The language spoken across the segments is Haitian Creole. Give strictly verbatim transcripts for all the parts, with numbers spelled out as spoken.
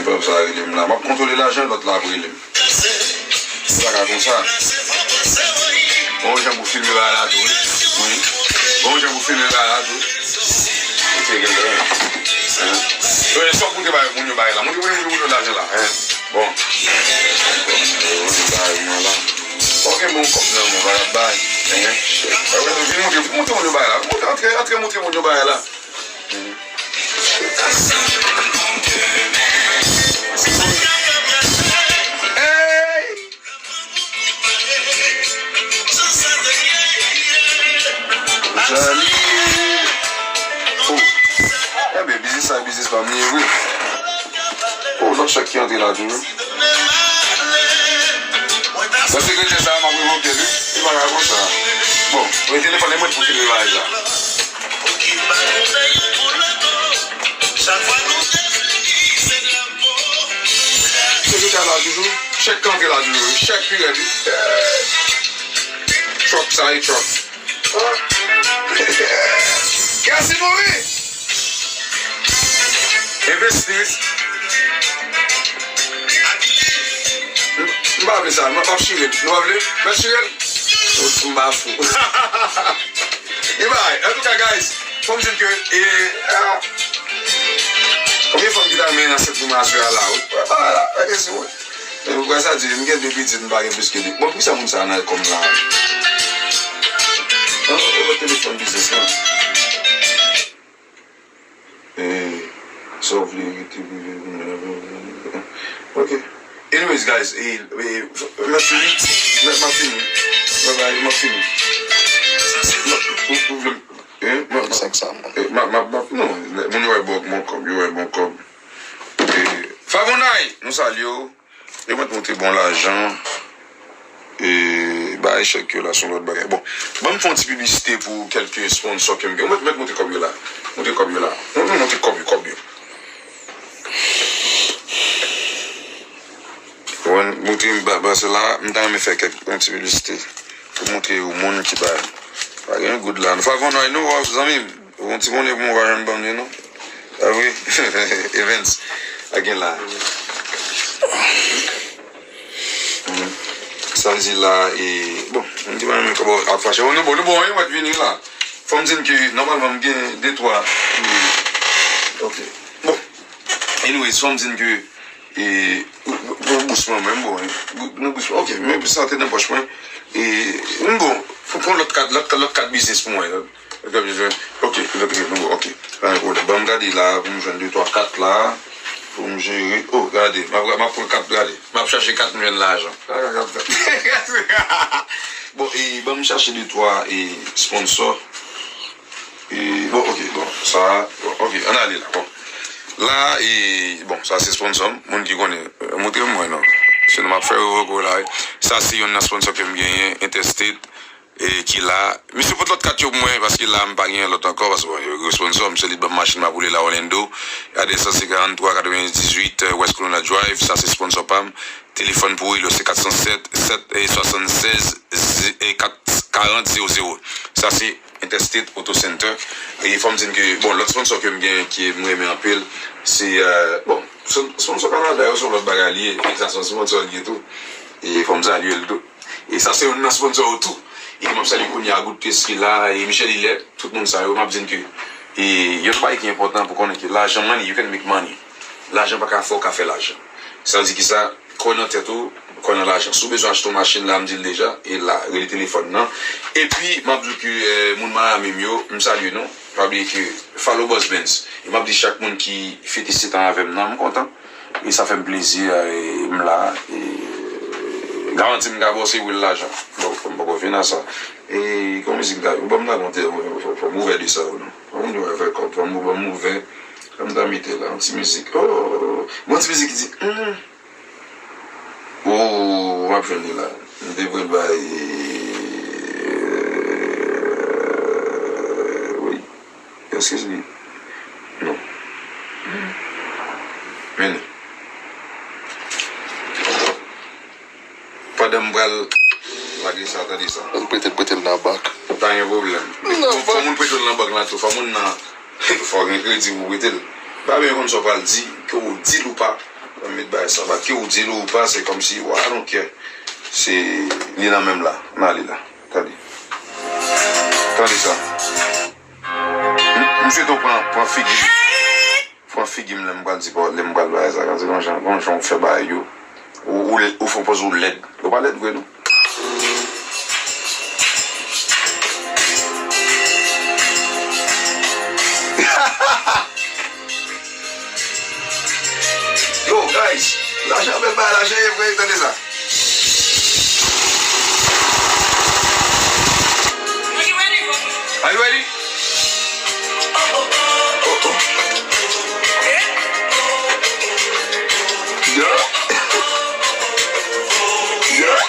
Lòt sa rele m la. M ap kontwole lajan, lòt la ap rele m. Se pa ka konsa. Bon jan pou filme bagay la tou, wi. Wi. Bon jan pou filme bagay la tou. Montre gen lè. Hein? Donk, sa w montre bay moun yo bay la. Montre, montre, montre, montre lajan la. Hein? Bon. Montre bay mwen la. Ok, bon, kòb nan men, bagay bay. Hein? Vin montre, vin montre moun yo bay la. Montre, antre, antre, montre moun yo bay la. Hey! Jali. Oh. Enben, biznis sa, biznis pa m li ye vre. Oh, lòt chèk ki antre la toujou. Sa sekretè sa, m ap revoke li. Li pa ka konsa. Bon, mwen telefòn mwen pou filme bagay sa. Sekretè la toujou. Chèk kanpe la toujou. Chèk pi rèd. Truck sa e truck. Kè Simovi! Envesti, wi. M, m pa vle sa. M ap chire. Nou pa vle? Mèt chire l? M pa fou. Li bay. Antouka, guys, fò m di n ke, e, ah, konbyen fanm ki ta renmen ansent pou mwen aswè a la, wi? Wè, pa la, wè kesyon, wi. Men ou kwè sa di, m gen de pitit, m pa gen plis ke de. Bon, poukisa moun sa nan kòm la? An, ou wè telefòn biznis lan. E, sa w vle rete prive pou mwen. Ok. Anyways, guys, e, e, mèsi. Mè, m ap fini. Bye bye, m ap fini. Ou, ou vle m, e, m ap, senk san moun. E, m ap, m ap, m ap, non, moun yo wè bon, bon kòb, yo wè bon kòb. E, Favonay, nou salye w. Yo mèt monte bon lajan. E, bay chèk yo la, se yon lòt bagay. Bon, ban m fè yon ti piblisite pou kèlke sponsò ke m gen. Ou mèt, mèt monte kòb yo la. Monte kòb yo la. Non, non, monte kòb yo, kòb yo. Bon, monte m ba, ba se la, m ta renmen fè kèk, yon ti piblisite. Pou montre yon moun ki bay. Pa gen goud la. Favonay, nou wè, zanmi m. Yon ti monnen pou mwen pa janm ban m li, non. A wi. Evans. A gen la. Sa vle di la, e, bon, moun ki pa renmen kòb ap fache. Nou bon, nou bon, wi, mwen vini la. Fò m di n ke, nòmalman, m gen de, twa. Ok. Bon. Anyways, fò m di n ke, e, pou bous mwen, mwen, m bon, wi. Pou bous mwen, ok, men pou sa te nan pòch mwen. E, m bon, pou, pou lòt kat, lòt, lòt kat biznis pou mwen. Ok, ok, ok, ok. Pa gen pwoblèm. Ban m gade la, pou m jwenn de, twa, kat la. Pou m jere. Oh, gade. M ap, m ap pran kat, gade. M ap chache kat, m jwenn lajan. Bon, e, ban m chache de, twa, e, sponsò. E, bon, ok, bon, sa, bon, ok, ann ale la, bon. La, e, bon, sa se sponsò m, moun ki konnen, e, montre m mwen non. Sinon, m ap fè revoke w la, wi. Sa se youn nan sponsò ke m genyen, Interstate. E ki la. Misye pot lòt kat yo pou mwen, paske la, m pa gen lòt ankò, paske, bon, yo responsab, se li t ban m machin m ap woule la Orlando. Adrès lan se karannntwa katrevendizuit West Colonna Drive, sa se sponsor pa m. Telefòn pou rele yo se kat san sèt, sèt, e, swasannsèz, e, kat, karant, zewo zewo. Sa se Interstate Auto Center. E fò m di n ke, bon, lòt sponsor ke m gen, ke m renmen anpil, se, e, bon, sponsor Kanada yo, se yon lòt bagay li ye. Sa se yon sponsor li ye tou. E fò m salye l tou. E sa se youn nan sponsor yo tou. E m ap salye kounye a Good Taste ki la, e Michel Hilaire, tout moun sa yo, m ap di n ke, e, yon bagay ki enpòtan pou konnen ke lajan, money, you can make money. Lajan pa ka fè w ka fè lajan. Sa vle di kisa? Kwè nan tèt ou, kwè nan lajan. Si w bezwen achte yon machin la, m di l deja, e la, rele telefòn nan. Epi, m ap di w ke, e, moun Miami m yo, m salye nou. Pa bliye ke follow Boss Benz. E m ap di chak moun ki fete sèt an avè m nan, m kontan. E sa fè m plezi, e, m la, e, garanti m ka ba w se wi lajan. Bon, m poko fin a sa. E, kon mizik ta, ban m ta konte, fò, fò m ouvè de sa, ou non. Fò m ouvè, fè kòb, fò m, fò m ouvè. Fò m ta mete la, yon ti mizik. Oh, bon ti mizik ki di, hmm. Oh, m ap jwenn li la. M te vre bay, wi. Èske se li? Non. Men li. Pandan m pral lage sa, tande sa. Ou prete l, prete l nan bank. Pa gen pwoblèm. Nan bank. Fò moun prete l nan bank la tou. Fò moun nan, fò gen kredi pou prete l. Pa bezwen konn sa w pral di, ke w di l ou pa. Met bagay sa, ba ke ou di l ou pa, se kòmsi, wa, I don't care. Se, li nan menm la, n ale la. Tande. Tande sa. M, m swete w pran, pran figi m. Pran figi m lè m pral di pa, lè m pral bagay sa, gade gon jan, gon jan w fè bagay yo. Ou, ou, ou fè poz ou lèd. Ou pa lèd vre, non. Yo, guys, lajan bèl bagay, lajan ye vre, tande sa. Are you ready? Oh, oh. Yeah. Yeah.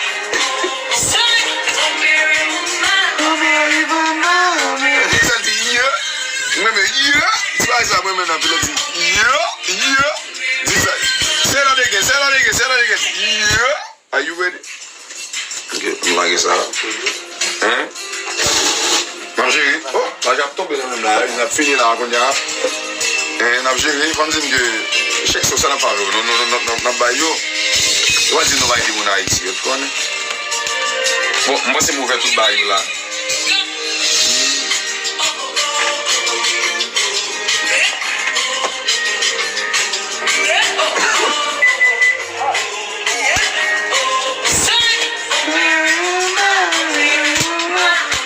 Di sa, di, yeah. Mwen, men, yeah. Di bagay sa, mwen, men, nan, pi lè di, yeah, yeah. Di sa. Say that again, say that again, say that again. Yeah. Are you ready? Ok, m lage sa. Hein? N ap jere. Oh, lajan ap tonbe nan menm la. N ap fini la kounye a. Hein, n ap jere. Fò n di m ke chèk sa, sa n ap fè avè yo. Nou, nou, nou, nou, n ap bay yo. Yo pa di nou bay de moun Ayiti. Yo t konnen. Bon, m panse m ouvè tout bagay yo la.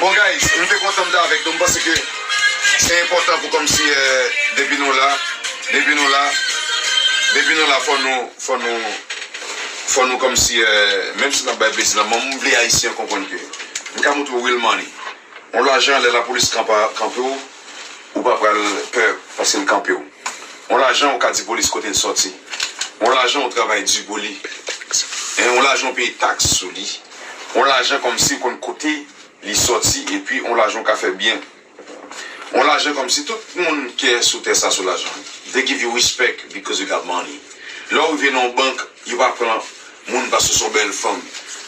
Bon, guys, m te kontan m te avèk nou. M panse ke se enpòtan pou kòmsi, eh, depi nou la, depi nou la, depi nou la, fò nou, fò nou, fò nou kòmsi, eh, menm si n ap bay plezi nan, men m vle Ayisyen an konprann ke m ka montre w real money. Yon lajan, lè lapolis kanpe, kanpe w, ou pa pral pè paske l kanpe w. Yon lajan, ou ka di polis kote l sòti. Yon lajan, ou travay di pou li. Yon lajan, ou peye taks sou li. Yon lajan, kòmsi ou konn kote li sòti, epi yon lajan, ou ka fè byen. Yon lajan, kòmsi tout moun ki sou tè sa sou lajan. They give you respect because you got money. Lè w rive nan yon bank, yo pa pran moun paske w se yon bèl fanm.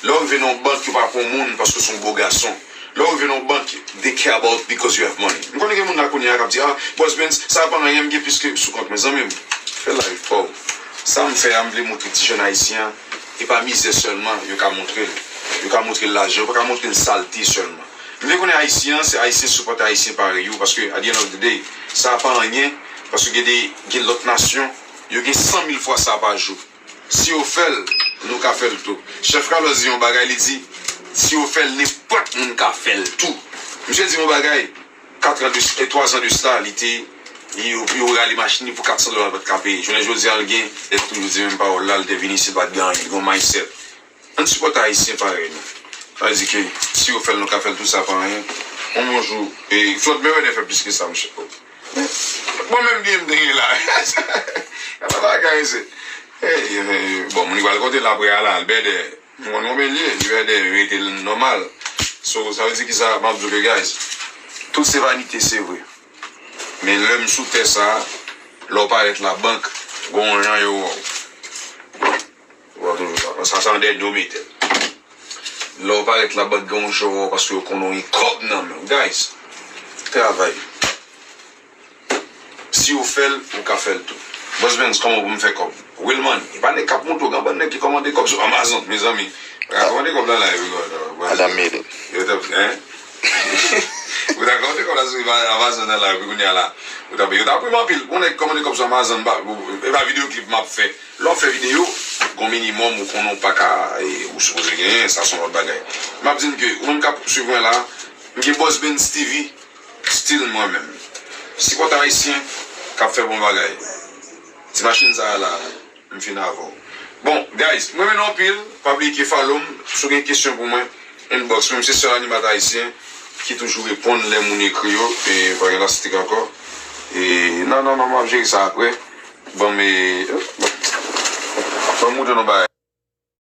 Lè w rive nan yon bank, yo pa pran moun paske w se yon bo gason. Lè w rive nan yon bank, they care about because you have money. M konnen gen moun la kounye a k ap di, ah, Boss Benz, sa pa anyen, m gen plis ke sou kont mwen. Zanmi m, fè life pa w. Sa m fè a, m vle montre ti jèn ayisyen an, e pa mizè sèlman yo ka montre l. Yo ka montre l lajan, yo pa ka montre l salte sèlman. M vle konnen Ayisyen an, se Ayisyen sipòte Ayisyen parèy yo, paske at the end of the day, sa pa anyen, paske gen de, gen lòt nasyon, yo gen san mil fwa sa pa jou. Si yo fè l, nou ka fè l tou. Chèf Carlos di yon bagay, li di, si yo fè l, nenpòt moun ka fè l tou. Misye di yon bagay, kat an de, e twa zan de sila, li te, li, yo, yo rale machin li pou kat san dola l pa t ka peye. Jounen jodi a, l gen, e toujou di menm pawòl la, l te vin isit, li pa t gen anyen, li gen yon mindset. Ann sipòte Ayisyen parèy nou. Sa vle di ke si yo fè l, nou ka fè l tou, sa pa anyen. Yon bon jou, e, Floyd Mayweather fè plis ke sa, monchè. Bon, menm byen m te gen la. Gade bagay, se. Hey, hey, bon, moun ki pral konte l apre a la, l bèdè. M konn konbyen l ye, li bèdè, rete l nòmal. So, sa vle di ki sa, m ap di w ke, guys, tout se vanite, se vre. Men lè m sou tè sa, lè w parèt labank, gon jan yo wè w. Ou wè toujou sa. Sa, sa an dènye w mete l. Lè w parèt labank, gen yon jan w wè w paske yo konnen w gen kòb nan men w. Guys, travay. Si w fè l, ou ka fè l tou. Boss Benz, kòman pou m fè kòb? Real money. E pa nèg k ap montre w, gen anpil nèg ki kòmande kòb sou Amazon, mezanmi. Pa ka kòmande kòb nan live, wi, wi. Adam made it. Yo t ap, hein? Ou ta kòmande kòb la sou Amazon nan live, wi, kounye a la. Ou ta, yo t ap ri m anpil. Gon nèg kòmande kòb sou Amazon, pa, e pa videyo klip m ap fè. Lè w fè videyo, gon minimòm ou konnen w pa ka, e, ou sipoze genyen, sa se yon lòt bagay. M ap di n ke, ou menm k ap swiv mwen la, m gen Boss Benz T V, still mwen menm. Sipòte Ayisyen k ap fè bon bagay. Ti machin sa a la, m fin avè w. Bon, guys, m renmen nou anpil. Pa bliye ke follow m. Si w gen kesyon pou mwen, inbox mwen. Se sèl animatè ayisyen ki toujou reponn lè moun ekri yo. E pa gen lastik ankò. E non, non, non, m ap jere sa apre. Bon, men, ban m montre nou bagay.